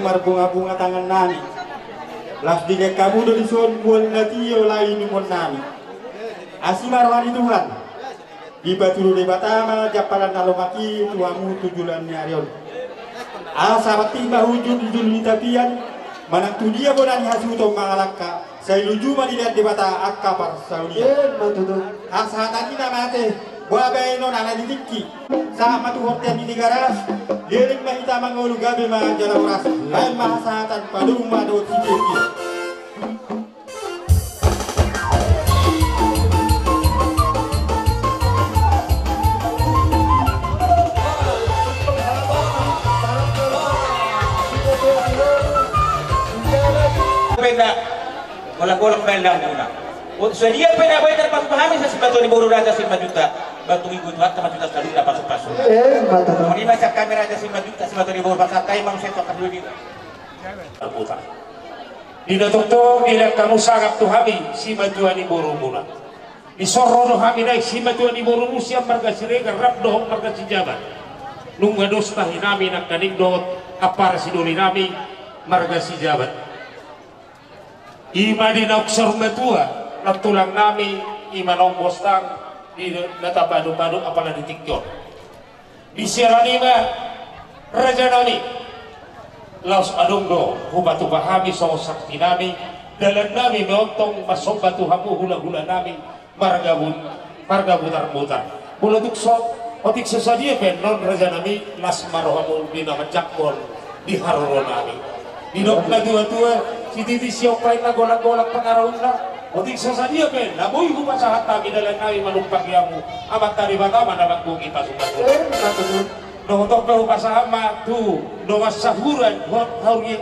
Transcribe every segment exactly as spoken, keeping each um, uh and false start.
Marbungabunga tangannami. Laos dilehon hamu do dison mual na tio lae ni umurnami. Asi ma roha ni Tuhan. Dipatudu Debata ma jampalan na lomak i tu hamu tu joloan ni ari on. Asa sahat ma hujur di julu ni tapian, manang tu dia bona ni hasuhuton mangalangka, sai luju ma dilehon Debata angka parsaulian. Emma tutu. Hasahatan ni na mate, boha baenon ala ni tingki. Sahat ma tu hortean ni Tigaras, leleng ma hita mangolu gabe ma jala horas. Baen ma hasahatan padomu ma dohot sitingki. Penda, golak-golak penda muna. Sadia penda boe tarpasupasu hami sian simatua ni boru Raja Simanjuntak. Batu ibu tuat sama juta saluhutna pasu-pasu. Eh, mata. Muni masa kamera Raja Simanjuntak, simatua ni boru pasahat hami manusia tu angka dua. Di na tongtong dilehon hamu sangap tu hami simatua ni borumuna. Dison ro do hami nai simatua ni borumu sian marga Siregar rap dohot marga Sijabat. Nunga dos tahi nami nangkaning dohot ampara sidoli nami marga Sijabat. I ma di naung saur matua nantulang nami, i ma naung bostang di na tapadu-padu apala di tingki on. Di siala ni i ma raja nami, laos adong do hupatupa hami songon sakti nami, dalan nami ma on tong marsomba tu hamu hula-hula nami, marga Bu-, marga Butar-butar. Molo tung so, otik so sadia pe annon raja nami, las ma rohamu di na manjangkon di haroro nami. Didok na tua-tua, sititi siompa inna, golak-golak pangarahutna. Otik so sadia pe na boi hupasahat hami dalan nami manumpahi hamu, Amanta Debata ma na manggohi pasu-pasu. Eh, betul. Dohot on pe hupasahat ma tu dongan sahuria, ho-, hauria,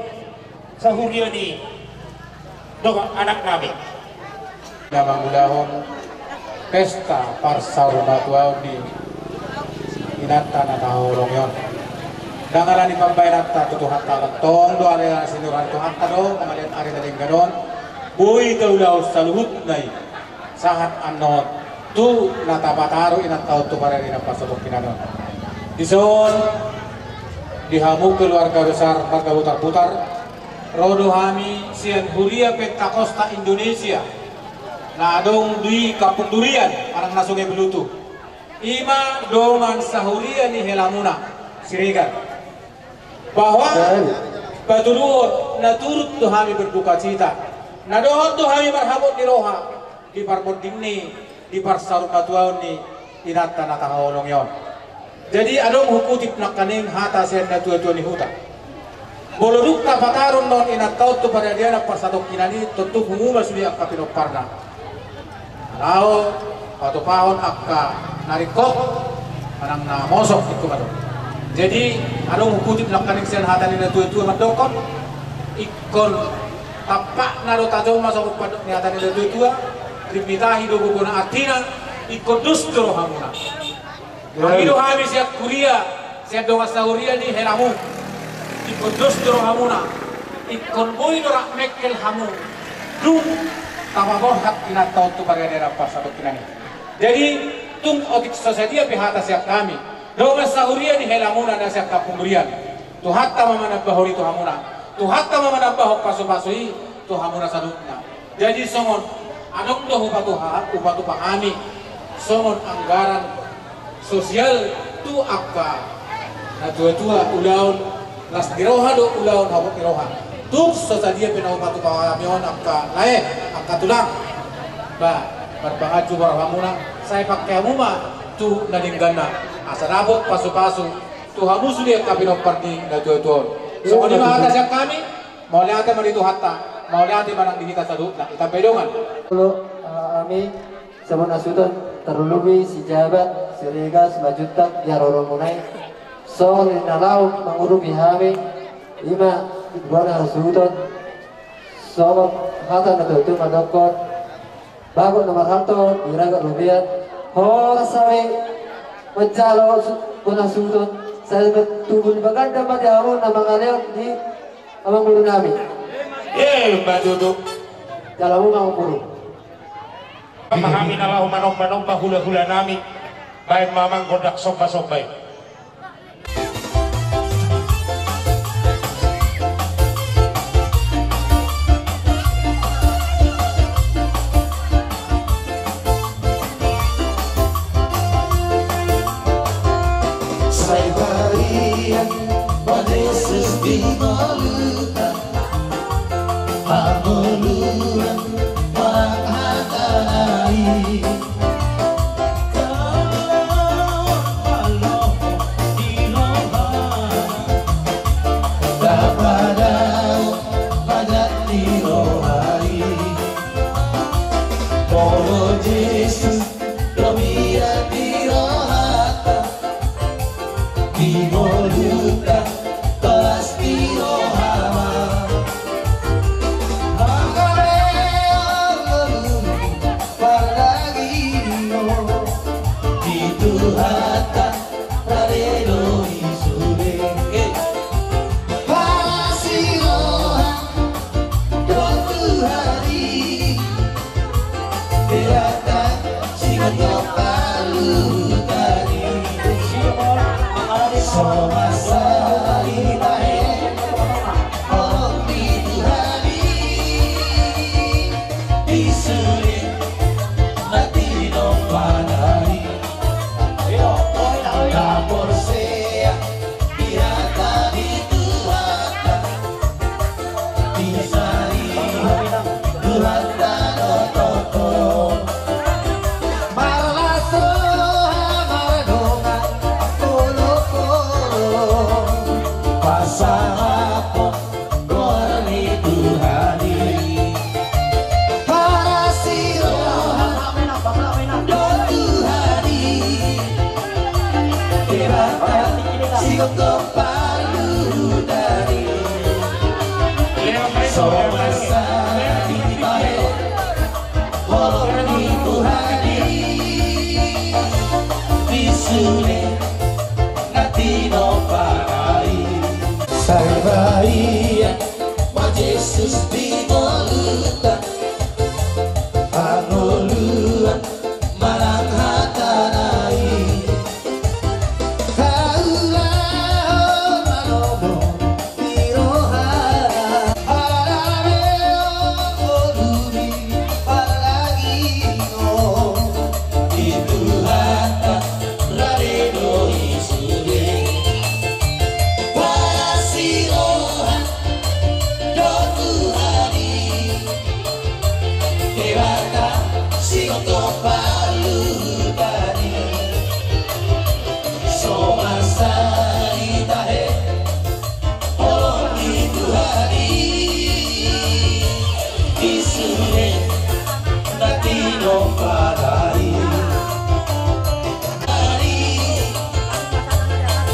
sahuria ni dongan anak nami. Na mangulahon pesta parsaurmatuaon ni inanta na tahaholongi on. Ndang ala ni pambahenanta tu Tuhanta, tong do ale ala ni sinurat ni Tuhanta do, mangaliat ari na denggan on, boi taulahon saluhutna i. Sahat annon tu na tapataru inanta on tu paradanan parsatongkinan on. Dison di hamu keluarga besar marga Butar-butar, ro do hami sian Huria Pentakosta Indonesia na adong di Kampung Durian, manang na Sungai Belutu. I ma dongan sahuria ni helamuna Siregar. Bahwa patuduhon na turut do hami berdukacita, na dohot do hami marhabot ni roha di parmonding ni, di parsaurmatuaon ni inanta na tahaholongi on. Jadi adong hukutip nangkaning hata sian na tua-tua ni huta. Molo dung tapataru annon inanta on tu paradanan parsatongkinan i, tontu pungu ma sude angka pinomparna. Laho patupahon angka na ringkot, manang na mosok, ingkon ma do. Jadi adong hukutip nangkaning sian hata ni na tua-tua mandokkon, ingkon tampakna do tajomma songon pandok ni hata ni na tua-tua, rimbitahi do gogona antina, ingkon dos do rohamuna. Hami do hami sian huria, sian dongan sahuria ni helamu. Ingkon dos do rohamuna. Ingkon boi do rap mengkel hamu dung tapaborhat inanta on tu paradanan parsatongkinan i. Jadi tung otik so sadia pe hata sian hami, dongan sahuria ni helamuna na sian Kampung Durian, Tuhanta ma manambahon i tu hamuna. Tuhanta ma manambahon pasu-pasu i tu hamuna saluhutna. Jadi songon adong do hupatuha-, hupatupa hami songon anggaran sosial tu angka na tua-tua, ulaon las ni roha do, ulaon habot ni roha. Tung so sadia pe na hupatupa hami on angka lae, angka tulang, ba, marpanganju ma rohamuna, sai pangke hamu ma tu na dengganna, asa dapot pasu-pasu tu hamu sude angka pinompar ni na tua-tua on. Songon i ma hata sian hami. Mauliate ma di Tuhanta, mauliate ma nang di hita saluhutna, hita pe dongan. Olo, eh, hami, songon hasuhuton, tarlumobi Sijabat, Siregar, Simanjuntak, di haroromuna i. Songon i na laho mangurupi hami, i ma bona hasuhuton, songon hata na tutu mandokkon, bagot na marhalto, di ragot robean, horas hami manjalo su-, bona hasuhuton, sai tubu ni baganda ma di hamu na mangalehon di amangboru nami. Eh, Mbak Duduk. Jalo hamu ma amangboru. Amang hami na laho manomba-nomba hula-hula nami, baen ma amang gondang somba-somba i. So masa ditahe holong ni Tuhan i, di sude na tinompa na i. Sai bahen ma Jesus di ngolunta hangoluan manang hatana i. Haulahon ma lomo di rohana. Ala na mehol ngolu ni pardagingon, di Tuhanta rade do i sude. Parasi roha do Tuhan i, Debata sigomgom parluhutan i. So masa ditahe holong ni Tuhan i, di sude na tinompa na i.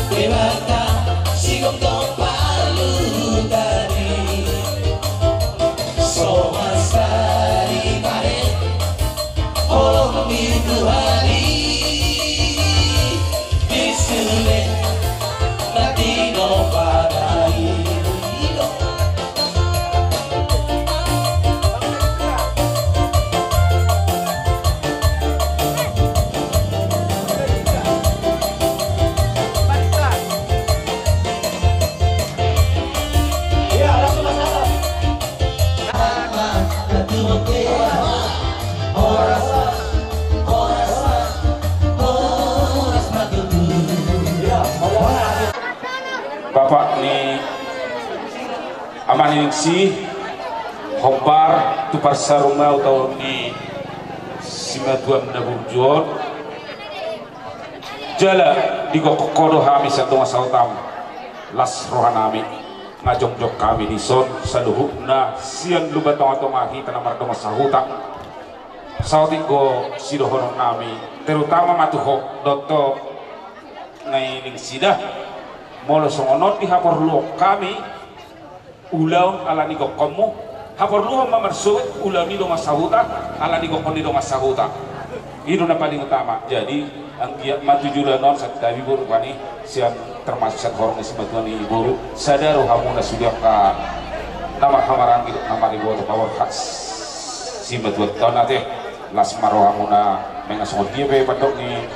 Debata sigomgom parluhutan i. So masa ditahe holong ni Tuhan i, di sude na tinompa na i. Bapak ni Ama ni Ningsi, hombar tu parsarumau taon ni simatuam na burju on. Jala digokhon ho do hami sian dongan sahutam. Las rohanami, nga jongjong hami dison saluhutna sian Lumban Tongatonga, hita na mardongan sahuta. Saotik do sidohononnami, terutama ma tu ho dohot tu na i Ningsi da. Molo songon on dihaporluhon hami ulaon ala ni gokhonmu, haporluhon ma marsogot ulaon ni dongan sahuta ala ni gokhon ni dongan sahuta. I do na paling utama. Jadi anggiat ma tu joloan on santabi boru hami sian, termasuk sian horong ni simatua ni boru, sada rohamuna sude angka na marhahamaranggi dohot na mariboto paborhat simatuanta on ate. Las ma rohamuna, manang songon dia pe pandok ni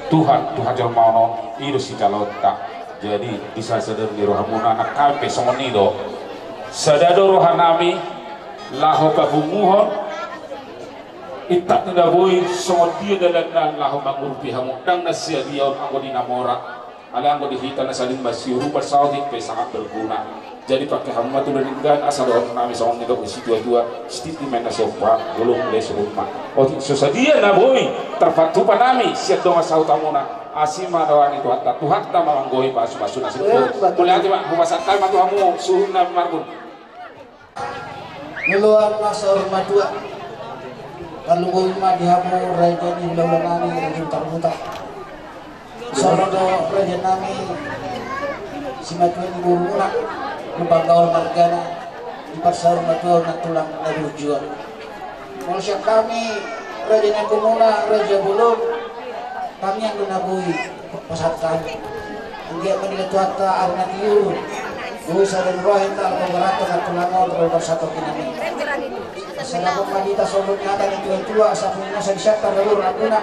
Tuhan tu hajolmaon on, i do sijaloonta. Jadi di sada-sada ni rohamuna, nang hami pe songon i do. Sada do rohanami laho papunguhon intap ni na boi, songon dia dalanna laho mangurupi hamu, ndang na sadia on anggo di na mora. Alai anggo di hita na saling masiurupan, saotik pe sangat berguna. Jadi pake hamu ma tu na denggan, asa dohononnami songon nidok ni situatua: Sititi ma inna siompuan, bulung lesu umma. Otik so sadia na boi tarpatupa nami sian dongan sahutamuna, asi ma roha ni Tuhanta, Tuhanta ma manggohi pasupasuna. Eh, betul. Mauliate ma, hupasahat hami ma tu hamu suhutna, Marbun. Joloan ma saur matua. Tarlumobi ma di hamu raja ni hulahula nami, raja Hutaruta. Songon do raja nami, simatua ni borumuna, Lumban Gaol margana, di parsaur matua on nang tulang na burju on. Molo sian hami raja ni angkumuna, raja bolon, tangiang do na boi pasahat hami. Anggiat ma dila Tuhanta ari na tiur, boi sada ni roha hita laho mangarathon nang tulang on, laho pasahat hami. Asa dapot ma di hita solu ni hata ni tua-tua, asa pungu na sadia sian tardaur na guna.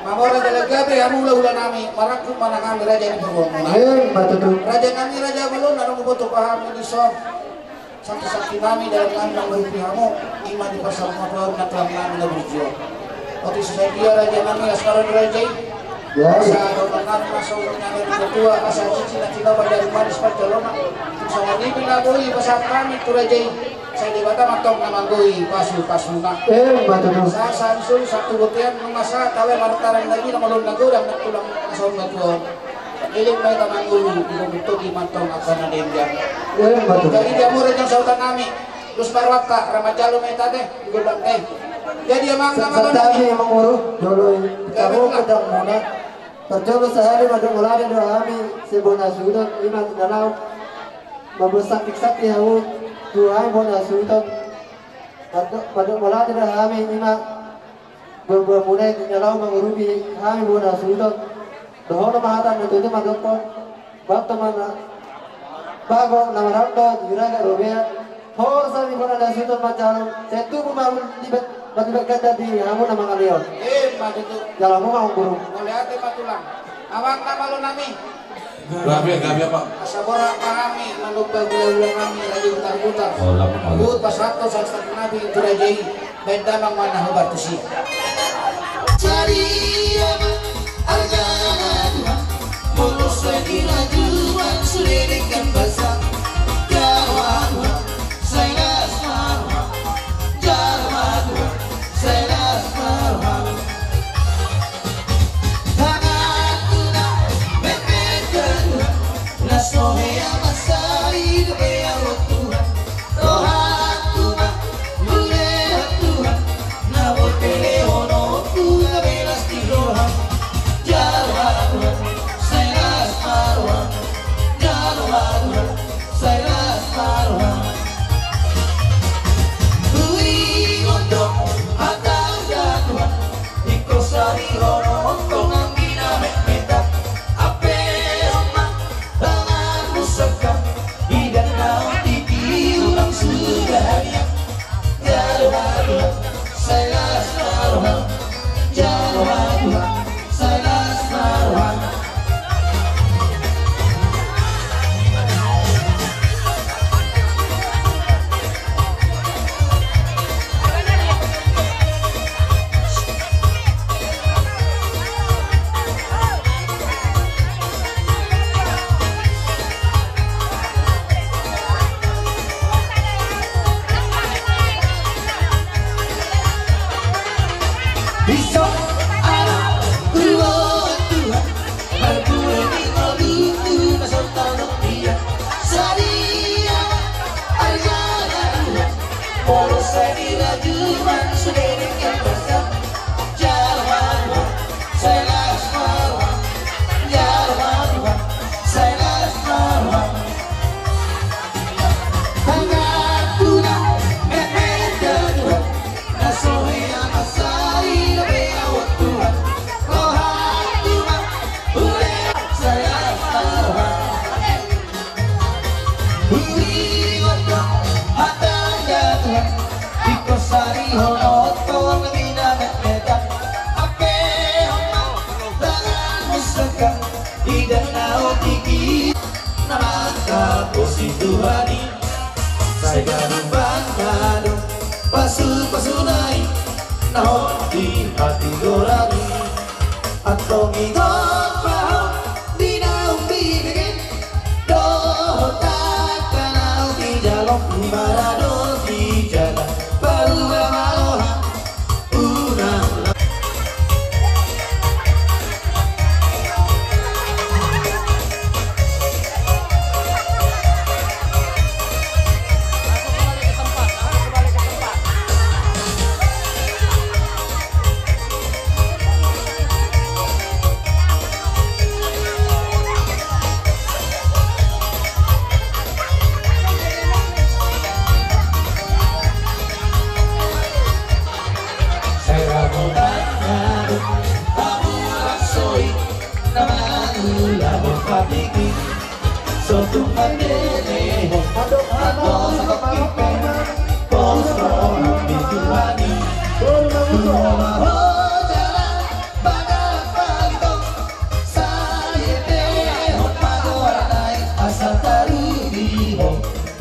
Mamora jala gabe hamu hulahula nami, marangkup ma nang hami raja ni borumuna. Emma tutu. Raja nami, raja bolon, adong huboto hami dison. Santi-santi nami, dalan nami mangurupi hamu, i ma di parsaur matua on nang tulang nami na burju on. Otik so sadia raja nami, las ma roha ni raja i. Ya, ya. Asa dohonon nami ma songon nidok ni na tua-tua, asa cici na tinopa, jala manis panjaloonna. Songon i pe na boi pasahat nami tu raja i, sai Debata ma antong na manggohi pasupasuna. Emma tutu. Sahat-sahat ni solu, sahat tu bontean, nunga sahat ale martarang na bina, molo na godang nang tulang na saur matua on. Leleng ma hita mangolu, di gokhon tondi ma antong angka na denggan. Emma tutu. Jadi dia mura jang sahuta nami. Terus baru angka ra manjalo ma hita ate di gokhon tondi. Jadi amang, amang, santabi ma mangolu, jolo i. Jolo i. Tabo pedang muna. Parjolo sahali ma dohot mauliate do hami sian bona suhut on, i ma na laho mamboan santik-santik hamu. Tu hami bona suhut on, mardongan mauliate do hami, ima. Buat-buat muna i na laho mangurupi hami bona suhut on. Dohonon ma hata na tutu mandokkon, bahen ma na bagot na marhaha dohot Juragan Robert. Horas hami bona suhut on manjalo, sai tubu ma uli, bat, bat, bat ganda di hamu na mangalean. Ima tutu. Jalo hamu ma, Ompung. Mauliate ma tulang. Amang na malo nami. Gabe, gabe, Pak. Asa borat ma hami manumpak hula-hula nami lagi putar-putar. Oh, lama, lama. Buat pasahathon sahat-sahat nami tu raja i. Baen damang ma na hombar tusi. Jadi, amang, arga na dua, molo sai dirajumi sude denggan basa. Jalo ma tulang, sai las ma roham. Jalo ma tulang, sai las ma roham. Tangan tulang, metmet tulang, na so hea mansai dope ahu tulang. Rohangku ma, hulehon tulang, na boi pelehononku gabe las di roham. Jalo ma tulang, sai las ma roham. Jalo ma tulang, sai las ma roham. Huingot do hata angka tulang, ingkon sarihonon tong anggi na metmet. Ampehon ma tanganmu sangkap, idanna on tingki ulang suda harian. Jalo ma tulang, sai las ma roham. Jalo ma tulang, sai las ma roham. Bisa anak tua tua. Idanna on tingki na mangkaposi Tuhan i. Sai ganup bangga do pasupasuna i na hot di hatigoran i. Antong ingot ma ho di naung binege dohot angka naung di jalo, di mana do di jala paruba ma roha.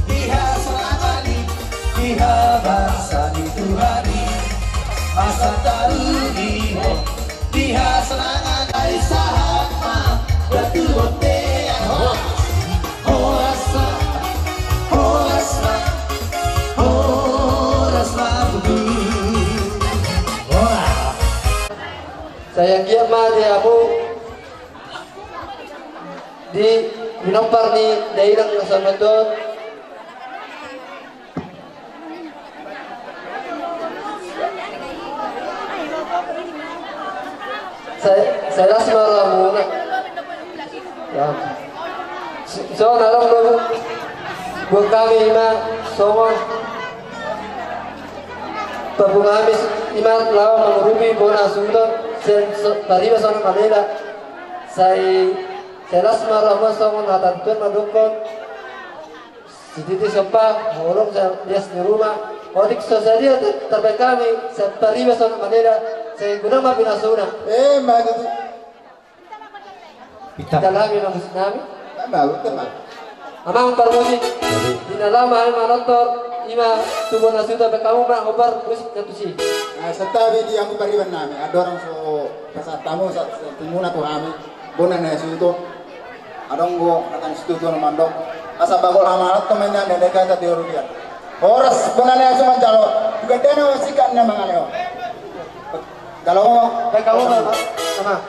Di hasonangan i, di habangsa ni Tuhan i, asa tarudi ho di hasonangan. Ai sahat ma tutu bontean. Horas ma, horas ma, horas ma tutu. Horas. Sai anggiat ma di hamu di pinompar ni dainang na songon on. Sai, sai las ma rohamuna. Ya. So, so, na ro do buat hami ima. Songon parbue nami ima laho mangurupi bona suhut on sian so-, pariban Sonak Malela. Sai jelas ma roha songon hata ni tuan mandokkon. Sititi somba, holong sa bias ni ruma. Otik so sadia ter-, tarbaen hami sian pariban Sonak Malela. Sai godang ma pinasuna. Eh, ma tutu. Pita. Dalami ma musik nami. Amang parmusik. Di na laho ma hami manortor, ima tu bona suhut on, baen hamu ma hombar musik na tusi. Santabi di hamu pariban nami, andorang so pasahat hamu sa-, santimuna tu hami bona na suhut on. Adong do hata ni situtu na mandok, asa bagol hamalatto ma inna, ndada hata di orudian. Horas bona na so manjalo, bukan dana wasikan na mangaleo. Kalau mau, eh, kalau mau, sama.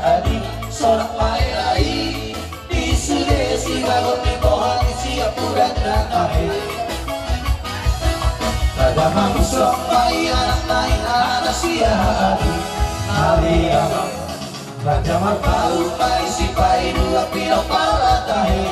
Adi, Sonak Malela i, di sude si bagol ni boha ni siap urat na tahe. Raja mangusok pai anak nai anak sia adi, ale ama. Raja marpaung pai sipai dua pinompar na tahe.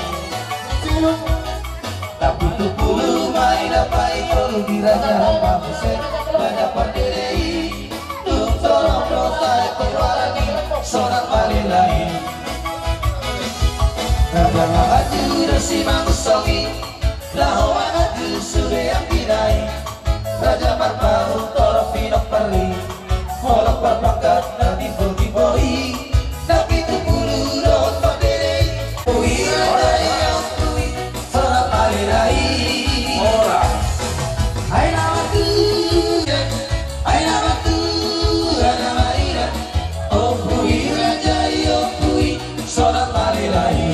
Tapi tu pulu mai dapai tolu di raja mabuse, raja pardede i. Tung torop do tahe tu barang i Sonak Malela i. Raja mangajur si mangusok i. Laho mangatur sude anggi nai. Raja marpaung torop pinompar i. Holan parpangkat na timbo-timbo i. Na pitu pulu dohot pardede i. Ui raja i, ui. Sonak Malela i. Ai na mati. Ai na mati. Ai na mati. Ompu i raja i, ompu i. Sonak Malela i.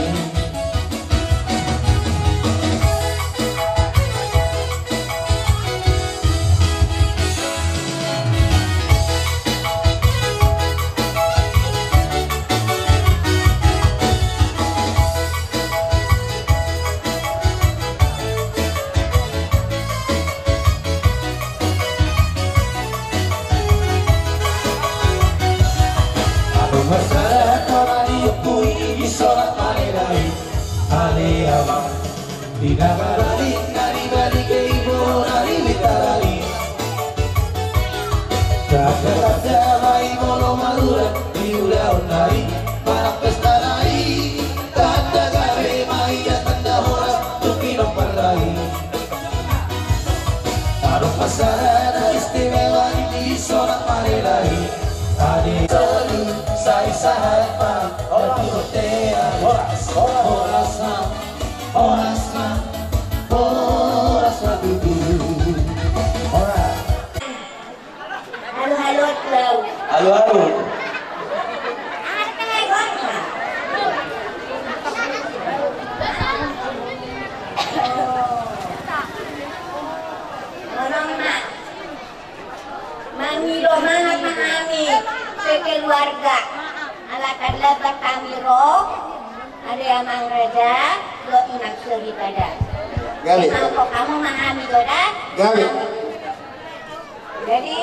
Adong ma sada hata ni ompu i di Sonak Malela i. Ale ama. Di na marbalik na di balik i, molo na di balik i. Tanda-tanda ma i molo marurat di ulaon nai manang pesta nai. Tanda gabe ma i, tanda horas tu pinompar nai. Adong ma sada na istimewa di Sonak Malela i. Adi solu sai sahat ma. Horas, horas. Horas ma. Horas ma. Horas ma tutu. Horas. Halo, halo, halo. Halo, halo. Tolong, Mak. Mangido maaf ma hami sekeluarga. Ala tarlambat hami ro, ale amang raja dohot inang soripada. Gabe. Mangko hamu ma hami do da. Gabe. Jadi,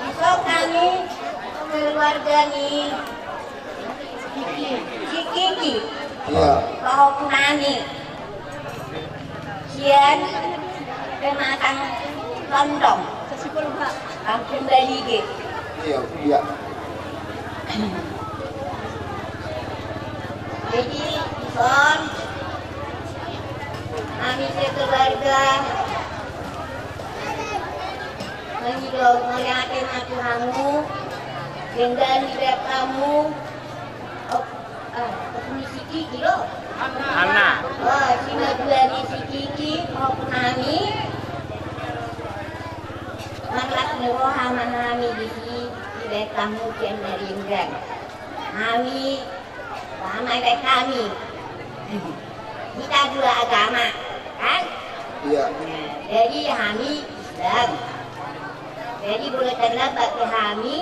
dison hami keluarga ni si Kiki. Iya. Pahompu nami. Sian Pematang Tondong. Kampung Balige. Iya, iya. Jadi, dison hami sekeluarga mangido mauliate ma tu hamu, denggan dibaen hamu. Oh, ah, ni si Kiki do. Anna. Oh, simatua ni si Kiki, pahompu nami. Marlas ni roha ma hami disi, dibaen hamu sian na denggan. Hami, paham ma dibaen hami. Hita dua agama, kan? Iya. Nah, jadi hami Islam. Jadi, molo tarlambat pe hami,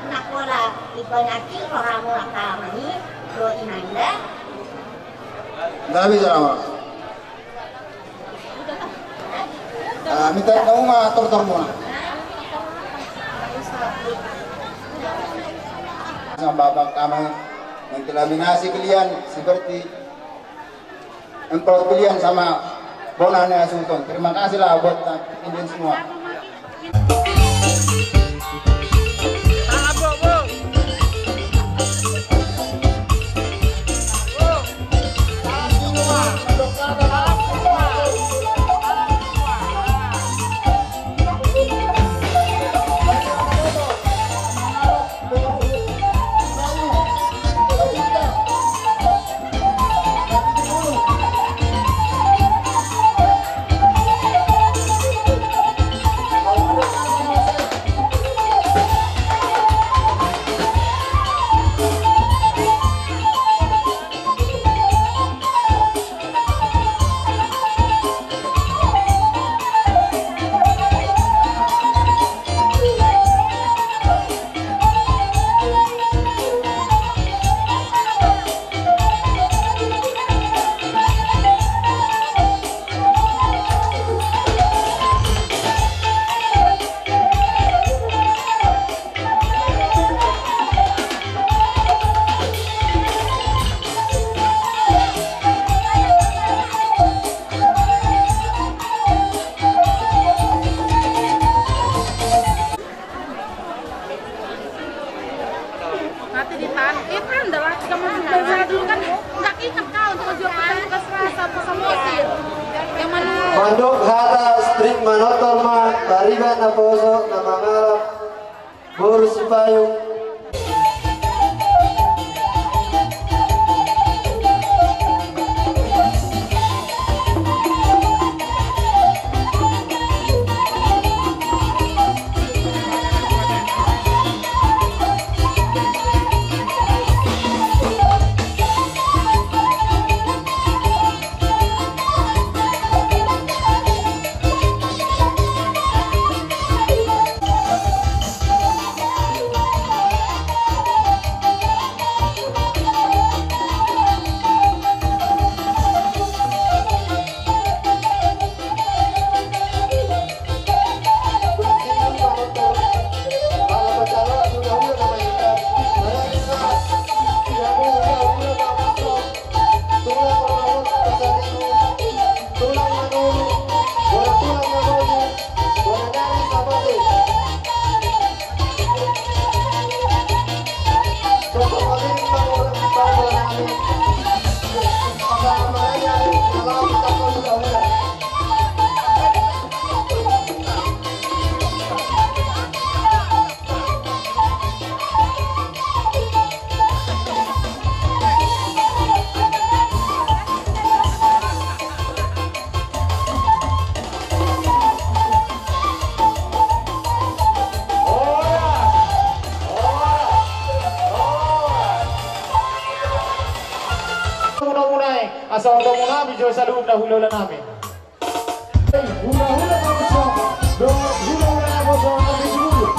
nunga pola dipangancing rohamu, angka amang dohot inangda. Nggak bisa, Mas. Ah, minta kamu mah tortor muna. Sama bapak kami, yang telah mengasih kalian seperti empel kalian sama bona ni asuhon. Terima kasihlah buat kalian semua. Nanti ditahan, eh, kan dah lah, tiga menit. Saya dulu kan nggak ingat kau untuk jual petani ke Serasa, ke Samosir. Yang mana? Mandok hata, strik manortor ma, pariban naposo, na mangalap boru Sipayung. Muna-muna i, asa oto muna, bijo saluhutna hula-hula nami. Hula-hula na poso, dohot hula-hula na poso, na poso.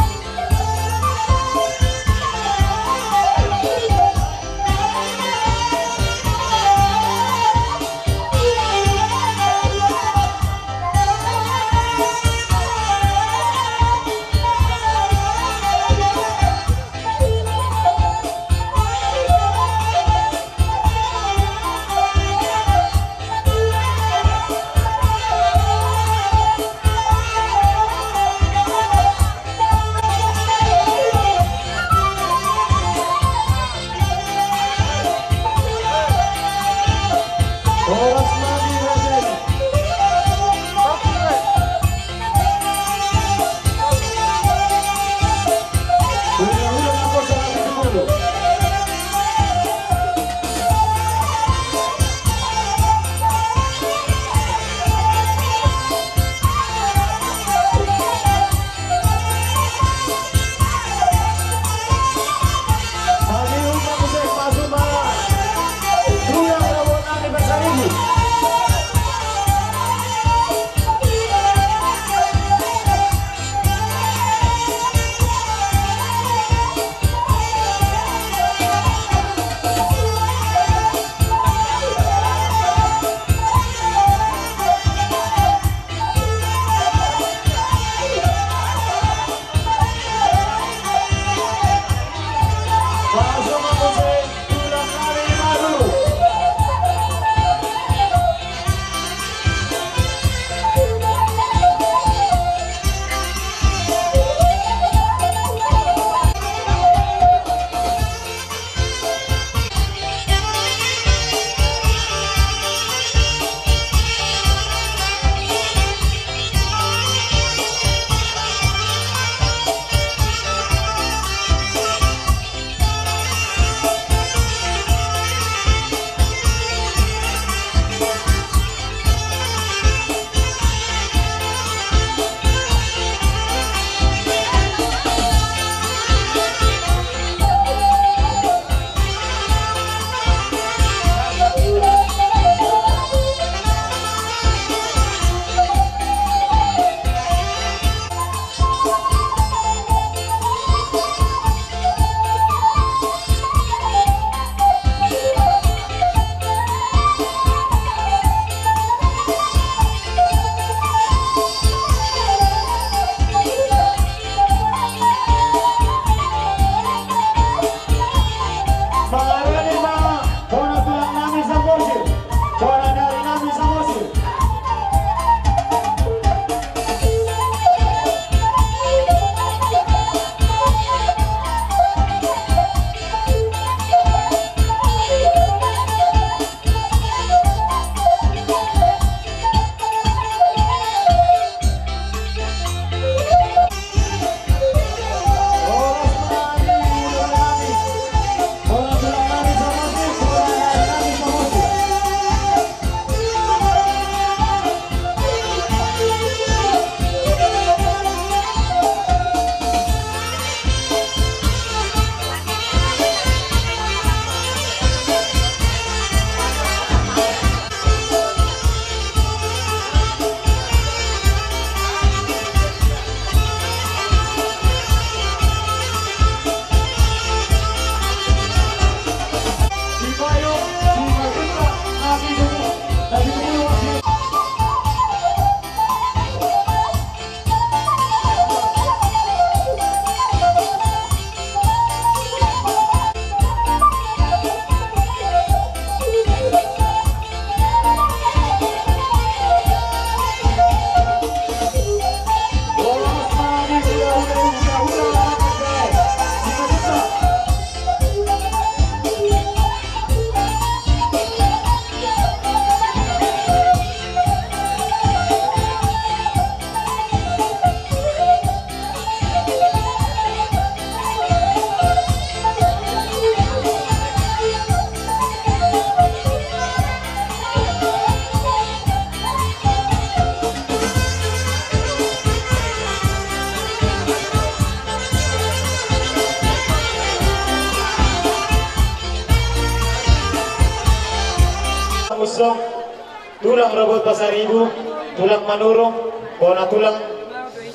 Tulang robot Pasaribu, tulang Manurung, bona tulang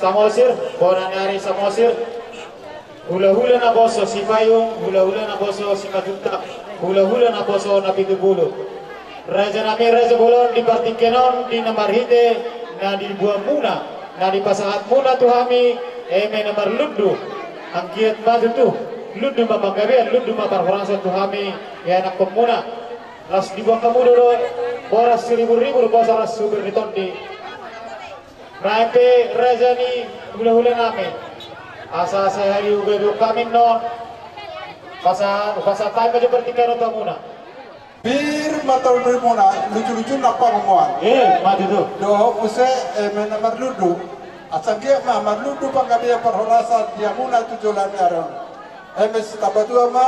Samosir, bona ni ari Samosir. Hulahula naposo Sipayung, hulahula naposo Simatupang, hulahula naposo Napitupulu. Raja nami, raja bolon, di partingkian on, di na marhite na diboanmuna, na dipasahatmuna tu hami, eme na marlundu. Anggiat ma tutu, lundu ma panggabean, lundu ma parhorasan tu hami, ianakkonmuna. Las diboan hamu do, do, boras siribur-ribur, boras subur ni tondi. Nai pe raja ni hulahula nami. Asa sahali uga do hami non. Pasa, pasa tai ma jo partingkian on tu hamuna. Pir ma tondi muna, lucu-lucu na pangomoan. Eh, mati tu. Dohot muse, eme na marlundu. Asa anggiat ma marlundu panggabean parhorasan di hamuna tu joloan ni ari on. Eme sitambatua ma,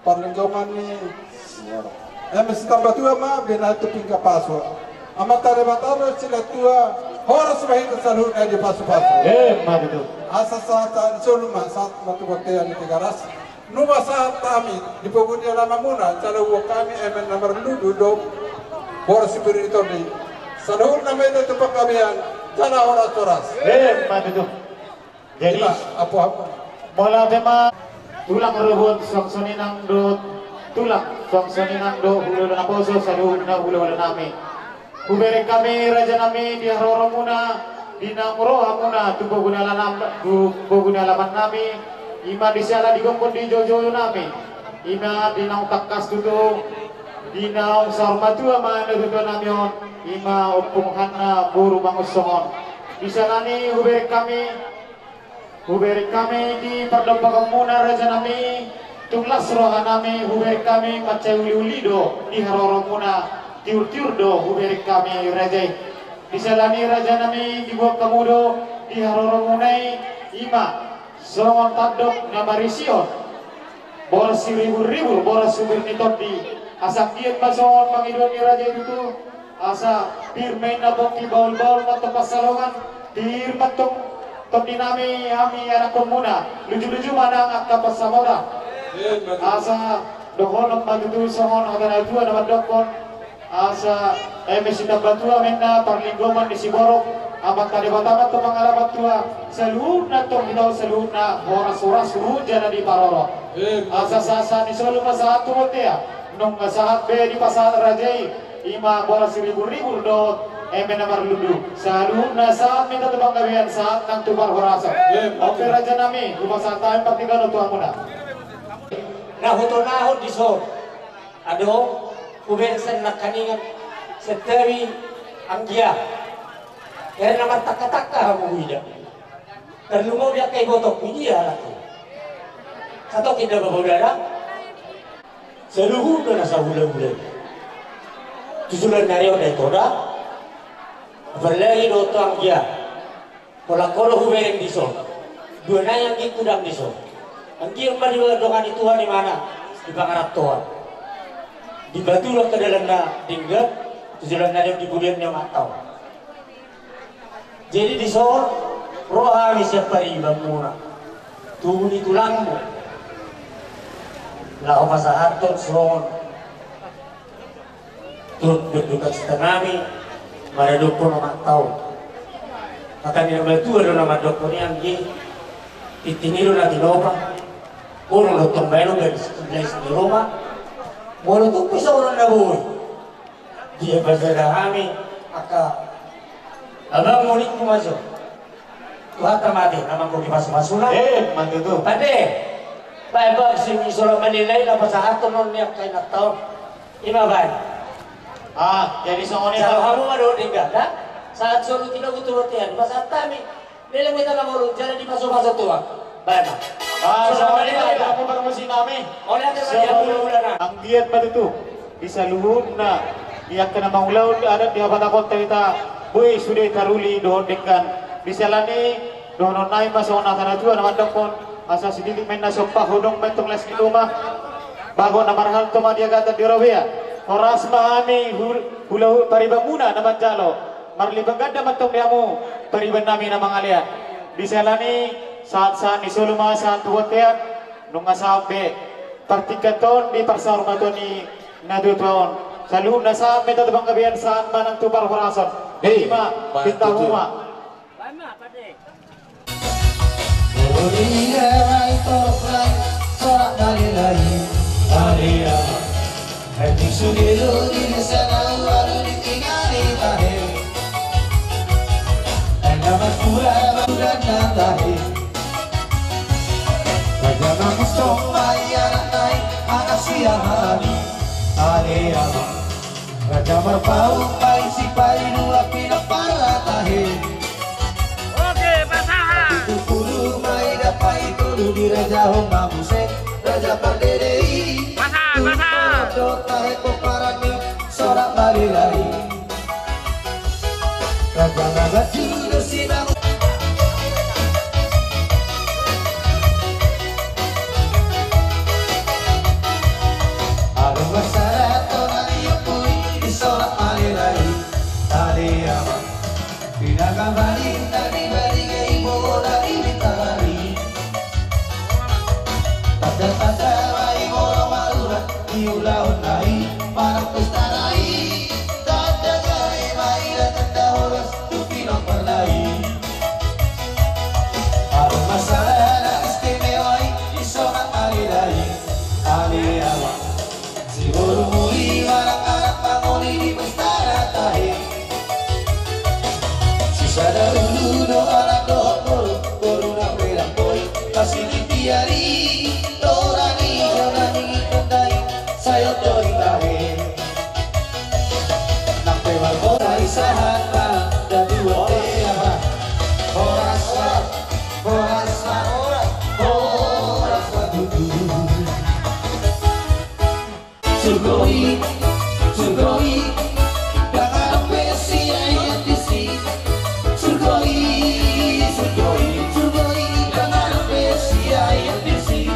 parlinggoman ni. Eme sitambatua ma, binahen tu pinggan pasu. Amanta Debata do silehon tua, horas ma hita saluhutna dipasu-pasu. Eh, mati tu. Asa sahat-sahat ni solu ma, sahat ma tu bontean ni Tigaras. Nunga sahat hami, di pogu ni alamanmuna, jala huboan hami eme na marlundu dohot boras sibur ni tondi. Saluhutna ma hita tu panggabean, jala horas-horas. Eh, mati tu. Jadi, molo ate ma tulang robot suang songon i nang do, tulang suang songon i nang do, hulahula naposo saluhutna hulahula nami. Hubereng hami raja nami di haroromuna, di naung ro hamuna tu pogu ni alaman, tu pogu ni alaman nami, ima di siala di gokhon di joujou nami, ima di naung tangkas tutu, di naung saur matua ma na tuatua nami on, ima Ompu Hanna boru Mangunsong on. Di siala ni hubereng hami, hubereng hami di pardompakonmuna raja nami, tung las roha nami, hubereng hami mansai uli-uli do di haroromuna, tiur-tiur do hubereng hami raja i. Di siala ni raja nami diboan hamu do di haroromuna i, ima songon tandok na marisihon boras siribur-ribur, boras subur ni tondi. Asa anggiat ma songon pangidoan ni raja i tutu. Asa pir ma inna pongki, bahul-bahul ma antong pansalongan. Pir ma antong tondi nami, hami anakkonmuna. Luju-luju ma nang angka pansamotan. Asa dohonon ma tutu songon hata ni natuatua na mandokkon. Asa eme sitambatua ma inna parlinggoman ni siborok, Amanta Debata ma antong pangalaman tua, saluhutna antong hita on saluhutna horas-horas, huja na diparorot. Asa sahat-sahat ni solu ma sahat tu bontean, nunga sahat be dipasahat raja i, ima boras siribur-ribur dohot eme na marlundu, saluhutna sahat ma hita tu panggabean, sahat nang tu parhorasan. Oke raja nami, hupasahat hami partingkian on tu hamuna. Na hutonahon dison. Adong, hubereng sian nangkiningan, sian tabi anggia. Hera na martangka-tangka hamu huida. Tarlumobi angka ibotongku, dia halak i. Satongkin da bapaudara. Saluhutna na sahula-hula i. Tu joloan ni ari on da ito da. Apalagi dohot tu anggia. Holan ho do hubereng dison. Dua nai anggingku dang dison. Anggiat ma didongani Tuhan imana di pangarantoan. Dibatulhon angka dalan na denggan tu joloan ni ari on di pudian ni amanta on. Jadi dison ro hami sian paribanmuna, tubu ni tulangmu, laho pasahathon songon turut berduka cita nami maradophon amanta on. Hata ni natuatua do na mandokhon i, anggi, tintin i do na tinopa. Molo tong baen on, garis, garis ni Roma. Molo tung pe songon on na boi, dia pasada hami angka abangmu, ningku ma jo. Tuhanta ma ate na manggohi pasu-pasuna. Eh, ma tutu. Pande. Baen, baen, sing isola manilai na pasahathon on ni angka inanta on. Ima baen. Ah, jadi songon i. Jalo hamu ma dohot denggan da. Sahat solu tinogu tu bontean, pasahat hami. Leleng hita mangolu jala dipasu-pasu Tuhan. Baen ma. Ah, songon i ma, hamu parmusik nami. Olo ate ma di hamu hulahula nami. Anggiat ma tutu di saluhutna di angka na mangulahon adat di hapatakonta hita, boi sude taruli dohot denggan. Di siala ni dohonon nami ma songon hata ni natuatua na mandokhon, asa sititik ma inna sompa, hodong ma antong las ni luma. Bagot na marhalto ma di agatan di robean. Horas ma hami hul-, hula-, paribanmuna na manjalo. Marlipatan ganda ma antong di hamu pariban nami na mangalean. Di siala ni sahat-sahat ni solu ma sahat tu bontean. Nunga sahat be partingkian on di parsaurmatuaon ni natuatua on. Saluhutna sahat ma hita tu panggabean, sahat ma nang tu parhorasan. Hei, ima, ma, pinta tutu. Huma. Raja Mangus tong ma i anak nai, anak siahaan i. Ale ama. Raja Marpaung ma i, si paidua pinang parna tahe. Oke, pasahat. Tolu pulu ma i, dapot i tolu di raja homa muse, raja pardede i. Pasahat, pasahat. Tolu do tahe pomparan ni sorak malelai. Raja Manganju do si Mangus. Adong ma sada tona ni ompu i, di sorak malelai. Ale ama. Pinaka bali tadi bali gei bogo dari Bintari. Tanda-tanda ma i molo marura di ulaon nai, manang pesta nai. Tanda gabe ma i, tanda horas tu pinang parna i. Adong ma sada na istimewa i, di sorak malelai. Ale ama. Si boru muli manang anak mangoli di pesta na tahe. Sisada ulu do anak dohot boru, boru na pedang boi, pasti di tiari, tora ni jona ni tondai, sayo do i tahe. Nang pe marboru i sahat ma, dan dua pea ma. Horas, horas, horas, horas, horas, horas, tutu. Surgo i, surgo i, dang adong be siahaan disi. Surgo i, surgo i, surgo i, dang adong be siahaan disi.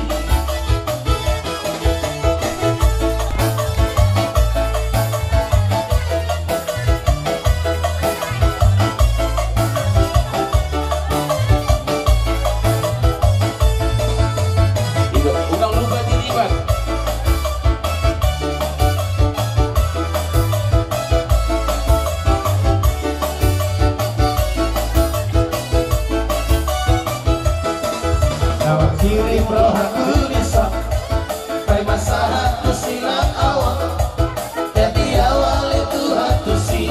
Iba, unang lupa di iba. Na mangkirim rohangku di son, paima sahat tu silang awan. Jadi awali Tuhan tusi,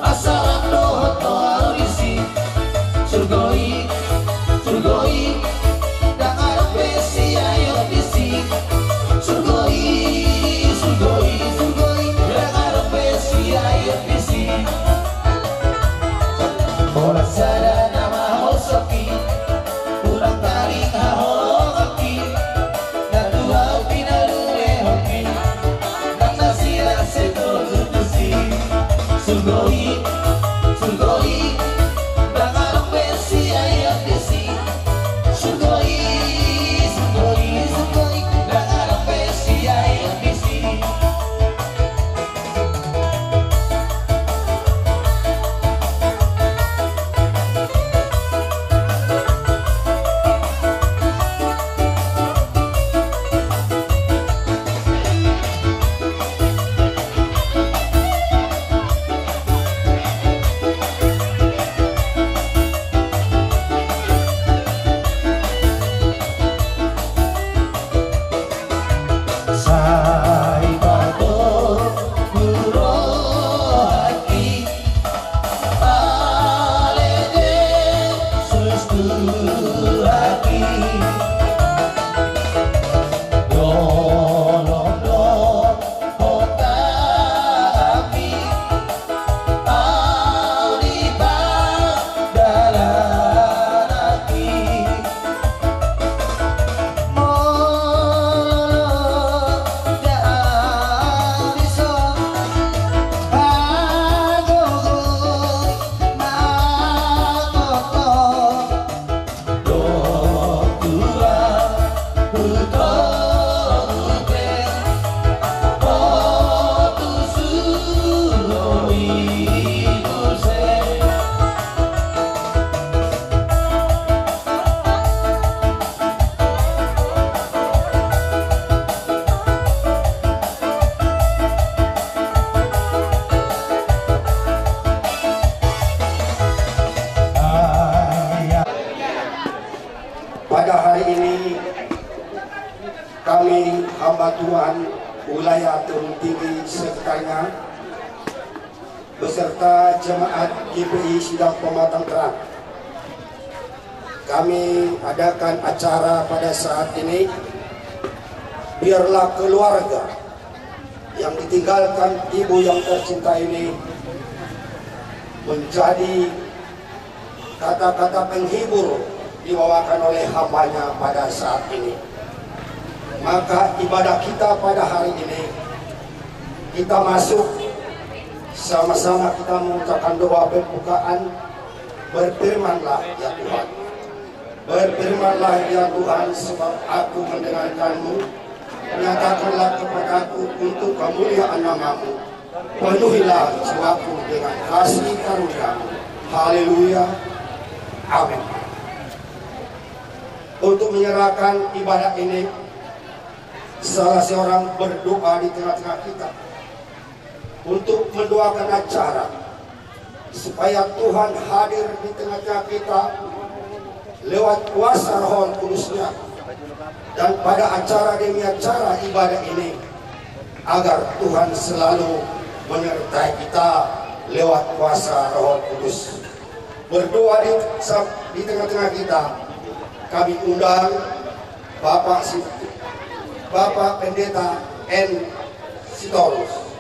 asa rap dohot doa disi. Surgo i, surgo i, dang adong be siahaan disi. Surgo i, surgo i, surgo i, dang adong be siahaan disi. Holan sada nama hosok i, unang taring haholongan i. Kami hamba Tuhan wilayah Tirta Tinggi sekitarnya beserta jemaat G P I Sidang Pematang Terang. Kami adakan acara pada saat ini, biarlah keluarga yang ditinggalkan ibu yang tercinta ini menjadi kata-kata penghibur dibawakan oleh hambanya pada saat ini. Maka ibadah kita pada hari ini, kita masuk sama-sama kita mengucapkan doa pembukaan. Berfirmanlah ya Tuhan, berfirmanlah ya Tuhan, sebab aku mendengarkan-Mu. Nyatakanlah kepada-Ku untuk kemuliaan nama-Mu. Penuhilah jiwaku dengan kasih karunia-Mu. Haleluya. Amin. Untuk menyerahkan ibadah ini, salah seorang berdoa di tengah-tengah kita untuk mendoakan acara supaya Tuhan hadir di tengah-tengah kita lewat kuasa Roh Kudus-Nya. Dan pada acara demi acara ibadah ini, agar Tuhan selalu menyertai kita lewat kuasa Roh Kudus. Berdoa di, di tengah-tengah kita, kami undang Bapak Si-, Bapak Pendeta N Sitorus.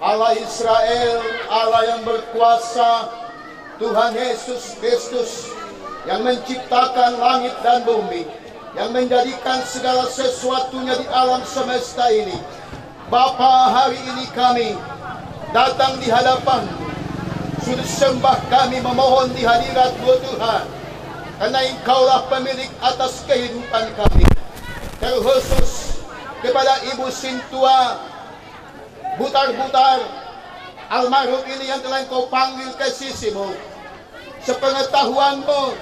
Allah Israel, Allah yang berkuasa, Tuhan Yesus Kristus, yang menciptakan langit dan bumi, yang menjadikan segala sesuatunya di alam semesta ini, Bapa, hari ini kami datang di hadapan-Mu. Sujud sembah kami memohon di hadirat-Mu, Tuhan, karena Engkaulah pemilik atas kehidupan kami. Terkhusus kepada Ibu Sintua Butar-Butar, almarhum ini yang telah Engkau panggil ke sisi-Mu. Sepengetahuan-Mu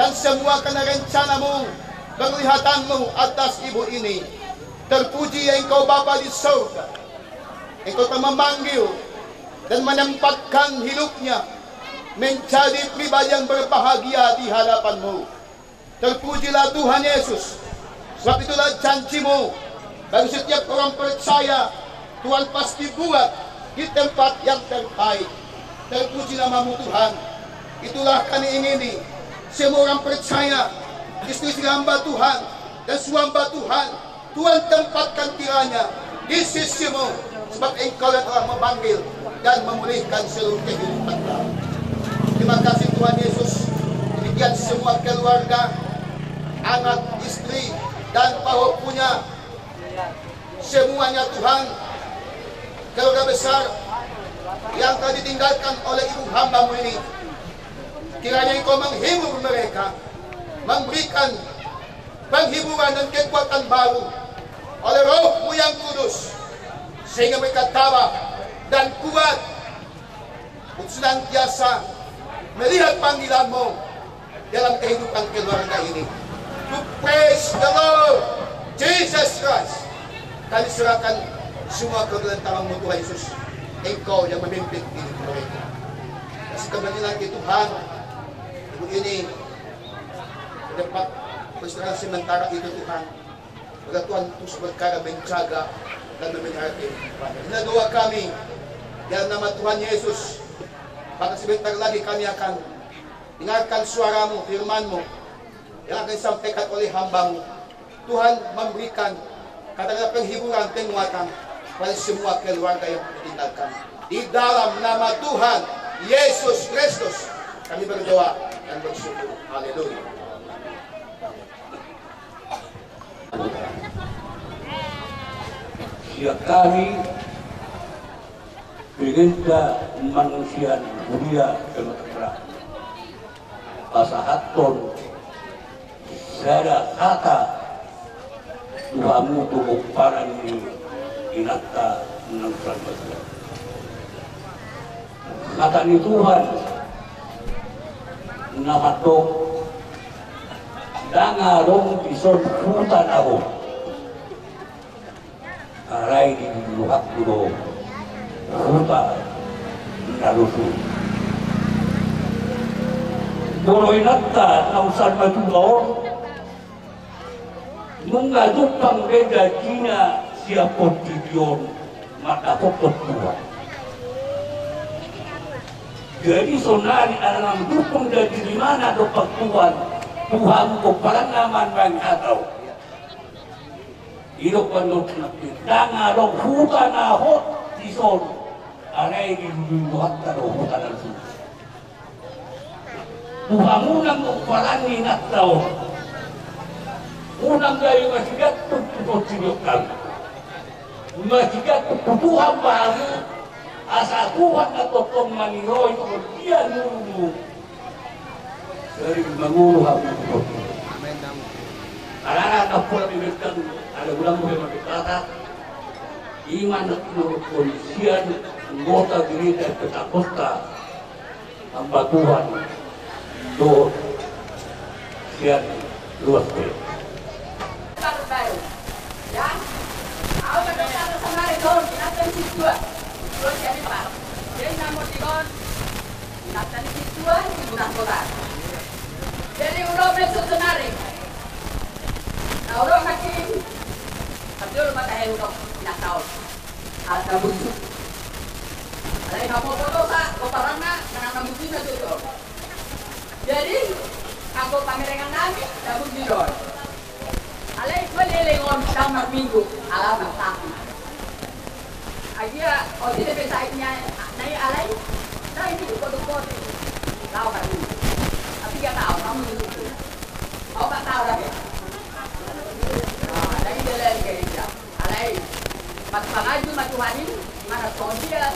dan semua karena rencana-Mu, penglihatan-Mu atas ibu ini. Terpuji Engkau Bapa di sorga. Engkau telah memanggil dan menempatkan hidupnya menjadi pribadi yang berbahagia di hadapan-Mu. Terpujilah Tuhan Yesus. Sebab itulah janji-Mu bagi setiap orang percaya, Tuhan pasti buat di tempat yang terbaik. Terpuji nama-Mu, Tuhan. Itulah kami ingini, semua orang percaya, istri-istri hamba Tuhan, dan semua hamba Tuhan, Tuhan tempatkan kiranya di sisi-Mu, sebab Engkau yang telah memanggil dan memulihkan seluruh kehidupan kami. Terima kasih Tuhan Yesus. Demikian semua keluarga, anak, istri, dan pahompunya, semuanya Tuhan, keluarga besar yang telah ditinggalkan oleh ibu hamba-Mu ini. Kiranya Engkau menghibur mereka, memberikan penghiburan dan kekuatan baru oleh Roh-Mu yang Kudus, sehingga mereka tabah dan kuat untuk senantiasa melihat panggilan-Mu dalam kehidupan keluarga ini. To praise the Lord Jesus Christ. Kami serahkan semua ke dalam tangan-Mu, Tuhan Yesus. Engkau yang memimpin hidup mereka. Kasih kembali lagi, Tuhan, ibu ini ke tempat peristirahatan sementara itu, Tuhan. Agar Tuhan terus berkarya, menjaga dan memelihara kehidupan. Inilah doa kami dalam nama Tuhan Yesus. Bahkan sebentar lagi kami akan dengarkan suara-Mu, firman-Mu yang akan disampaikan oleh hamba-Mu. Tuhan memberikan kata-kata penghiburan, penguatan pada semua keluarga yang ditinggalkan. Di dalam nama Tuhan Yesus Kristus kami berdoa dan bersyukur. Haleluya. Sian hami, Gereja Manusia Huria Pematang Raja, pasahathon sada hata tu hamu tu pomparan ni inanta na salpu. Hata ni Tuhan na mandok, ndang adong dison huta na hot, alai diluluhonku do huta na rosu. Molo inanta na salpu on, nunga jumpang be janjina sian portibi on mandapothon Tuhan. Jadi sonari ala nunga jumpang janji ni imana dompak Tuhan, Tuhan pomparanna manang hata on. Didok pandok na pe, ndang adong huta na hot dison, alai diluluhonta do huta na rosu. Tu hamu na pomparan ni inanta on, unang gabe masigantung tu tonsi ni on hami. Masigantung tu Tuhan ma hamu, asa Tuhan na tongtong maniroi songon dia ngolunmu. Sering mangolu hamu tu tonsi. Alana na pola di bentang, ada ulang gue mati kata. Ima na kondisian anggota gereja Pentakosta. Hamba Tuhan dohot sian luas pe. Baru, baru. Ya. Au mandok hata sonari dohot inanta ni sintua. Dohot sian ipar. Jadi na mardongan on, inanta ni sintua, si Bunang Kota. Jadi ulo meso sonari. Na ulo makin. Tapi ulo mata hendok inanta on. Ala na bujur. Alai na pomparan dosa, pomparanna, manang na bujur na tutu. Jadi anggo pamerengan nami na bujur do. Alai gue leleng on sian marminggu, ala na sakit. Agia, oti de be sakitna, nai alai, nai di kodok-kodok. Lao marminggu. Tapi dia tahu, kamu itu. Mau tak tahu lagi? Ah, jadi dia lagi kerja. Alai, marpanganju ma Tuhan i, manang songon dia,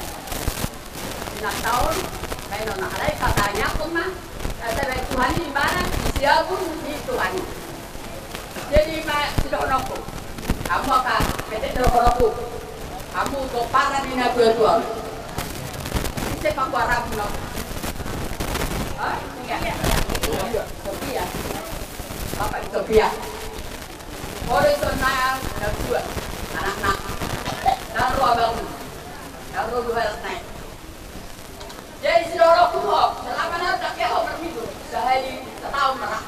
inanta on, baen on, alai patangiangkon ma, asa baen Tuhan i, imana, siabun ni Tuhan i. Jadi ma sidohononku, hamu angka pede dohononku, hamu pomparan ni natuatua on. Ise pakuarapun on? Hah? Iya. Sofia. Bapak Sofia. Olo ison na dua anakna. Ndang ro abangmu. Ndang ro duhot anakna i. Jadi sidohononku ho, selama na ndang ke ho marminggu, sahali sataon ma ra.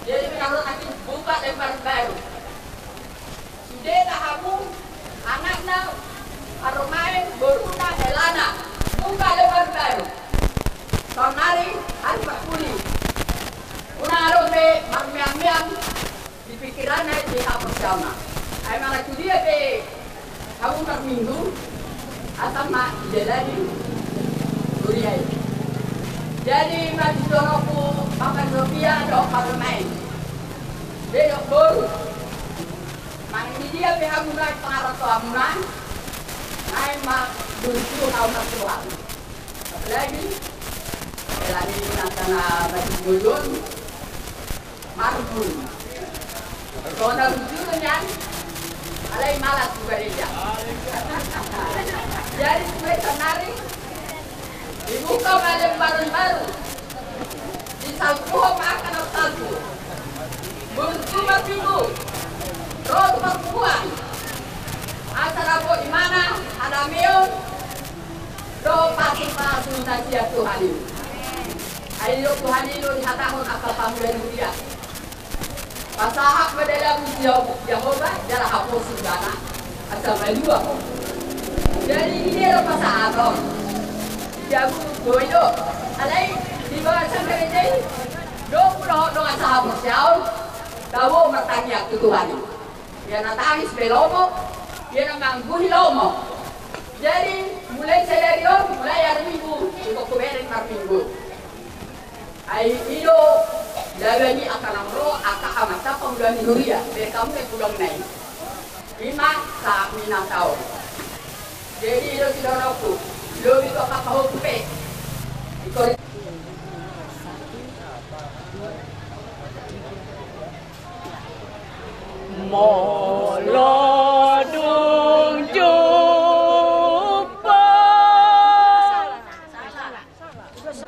Jadi pinarrohakku buka lembar baru. Sude na hamu anakna, parumaen, boruna, helana, buka lembar baru. Saonari ari Parpudi. Unang adong be marmeam-meam di pikiranna, di haporseaonna. Ai manang tu dia pe hamu marminggu, asa ma dijalani huria i. Jadi ma sidohononku Bapak Sofia dohot parumaen. Amuna, naeng ma burju hau martuhan. Apalagi, apalagi nasa na masih bujur, marbun. Sona burju nian, alai malas juga dia. Jadi, sebagai senari, dibuka ma lembaran baru. Disalpuhon ma angka na salpu. Burju ma tubu. Ro tu parpunguan. Asa dapot imana, hadameon. Dohot pasu-pasu na sian Tuhan i. Ai didok Tuhan i do dihatahon angka pamulaan huria. Pasahat ma dalanmu tu Jahowa, jala haposi ibana, asa malua ho. Jadi dia do pasahaton. Dia butuh do i do. Alai di bagasan gereja i, do mula ho do asa haporseaon, tabo martangiang tu Tuhan i. Ia na tangis be lomo, ia na mangguhi lomo. Jadi mulai sadari on, mulai ari Minggu, ingkon hubereng marminggu. Ai i do, dalan ni angka na ro, angka amanta pamulaan ni huria, be hamu na pulang nai. Ima sa minang taon. Jadi i do sidohononku, lobi tu angka pahompu pe. Ingkon. Molo dung jumpa.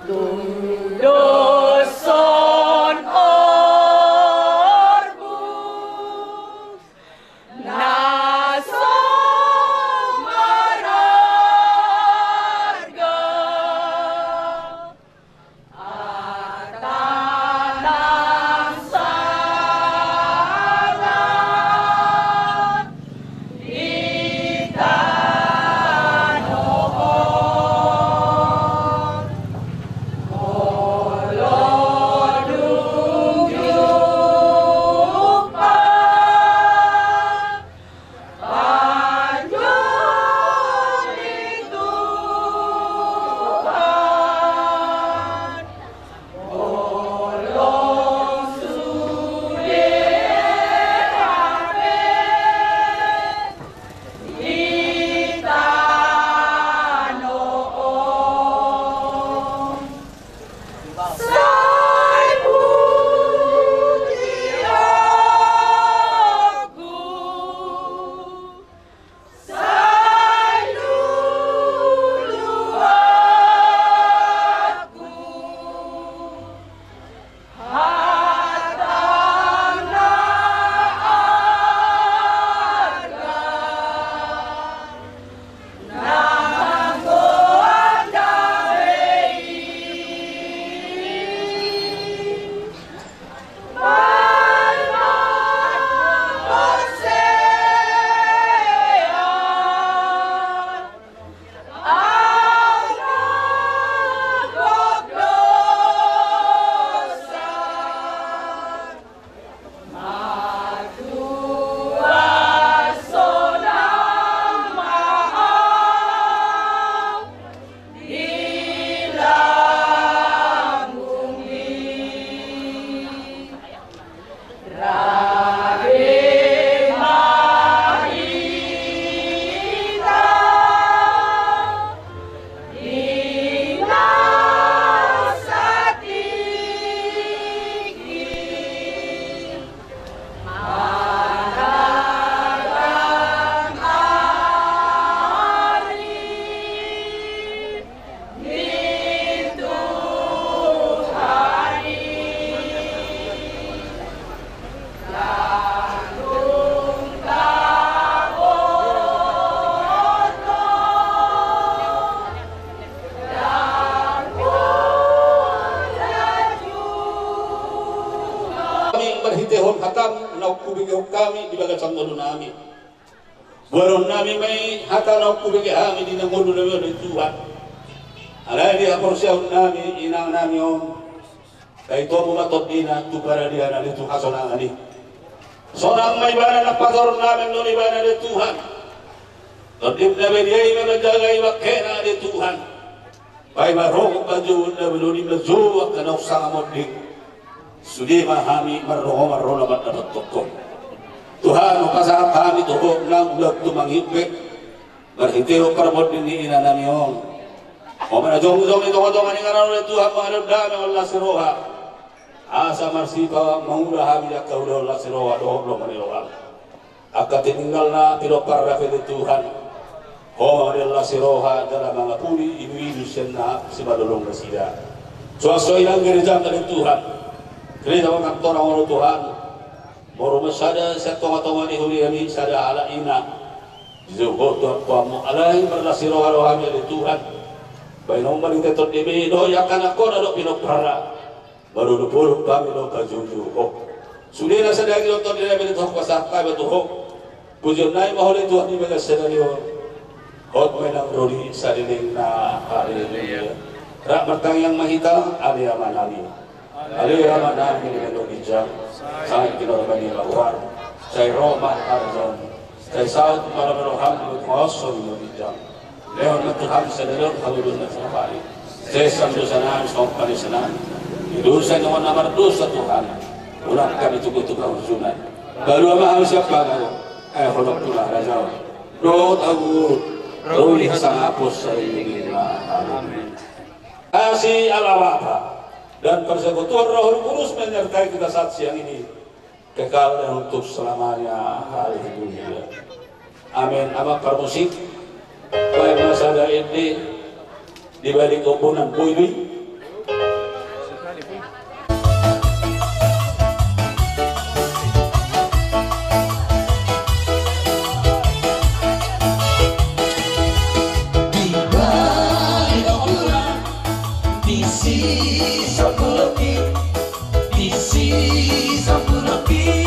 Dung dos on orbus na so mararga, hata na sala di tano on. Molo dung jumpa panjou ni Tuhan, molo sude hape di tano on. Sai puji rohangku, sai lulu rohangku, hata na arga na manggoar dame i. Baen ma porsea. Hami marhitehon hatam na hubege hami di bagasan ngolunami. Boanonnami ma i hata na hubege hami di ngolunami on ale Tuhan. Alai di haporseaonnami inangnami on, taitompu ma tondina tu paradiana ale Tuhan hasonangan i. Sonang ma ibana na patoronnami annon ibana ale Tuhan. Tondimna be dia i ma manjagai bangkena ale Tuhan. Baen ma roha panjouonna, baen ma roha na sangap monding. Sude ma hami marroha marroha na mandapot tongkol. Tuhan, hupasahat hami tu Ho nang ulang tumangihon pe marhitehon parmonding ni ina nami on. Ho ma na jongjong di tongatonga ni inganan on ale Tuhan, mangalehon dame dohot las ni roha. Asa marsipasahat mangula hami di angka ulaon las ni roha dohot lomo ni roha. Angka tininggalna pinomparna pe ale Tuhan, Ho ma mangalehon las ni roha jala mangapuli iluilu sian na simalolong nasida. Suang songon i nang gerejam ale Tuhan, gereja Pamoruan on Tuhan, boru ma sada sian tongatonga ni huriami sada halak ina. Dijou Ho tu angkuanmu, alai marlas ni roha do hami ale Tuhan. Baenon ma di teton dibe dohot angka anakkon na dohot pinomparna. Marolopolop hami do pajuhujung Ho. Sude na sadari on tondinami, hupasahat hami tu Ho. Pujion nami ma Ho ale Tuhan di bagasan sadari on. Hot ma i nang ro di salelengna. Haleluya. Rap martangiang ma hita, ale Amanami. Ale Amanami na di ginjang, sai pinarbadia na uar, sai ro ma harajaonmu, sai saut ma roham di bagasan ginjang. Lehon ma tu hami sadari on hangoluan na salpu ari. Sesa ma dosanami songon panesanami di dosa ni angka na mardosa, Tuhan. Unang hami tubu tu pangunjunan. Palua ma hami sian pangago, ai Ho do nampuna harajaon dohot hagogoon dohot hasangapon saleleng ni lelengna. Amen. Kasih Allah Bapa dan persekutuan Roh Kudus menyertai kita saat siang ini kekal dan untuk selamanya. Haleluya. Amin. Amang parmusik, baen ma sada ende di balik ompunan Boy Dwi. Di balik ompunan, disi sampulu opat, disi sampulu opat.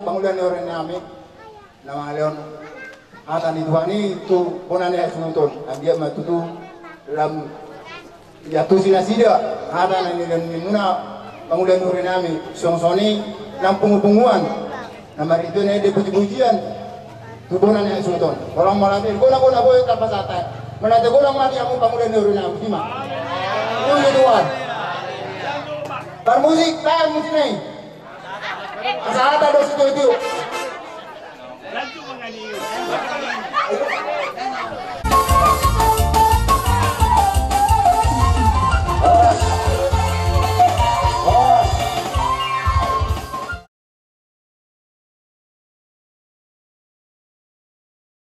Pangulian ni roha nami na mangalehon hata ni Tuhan i tu bona ni hasuhuton, anggiat ma tutu lam iantusi nasida hata na nilehon ni muna Pangula ni hurinami, songon i nang pungupunguan na marhite na ende pujipujian tu bona ni hasuhuton. Holan mauliate, gona-gona boi tarpasada. Mauliate godang ma di hamu pangula ni hurinami, ima. Puji Tuhan. Parmusik, tahan musik nai. Asa hata do sitiotio.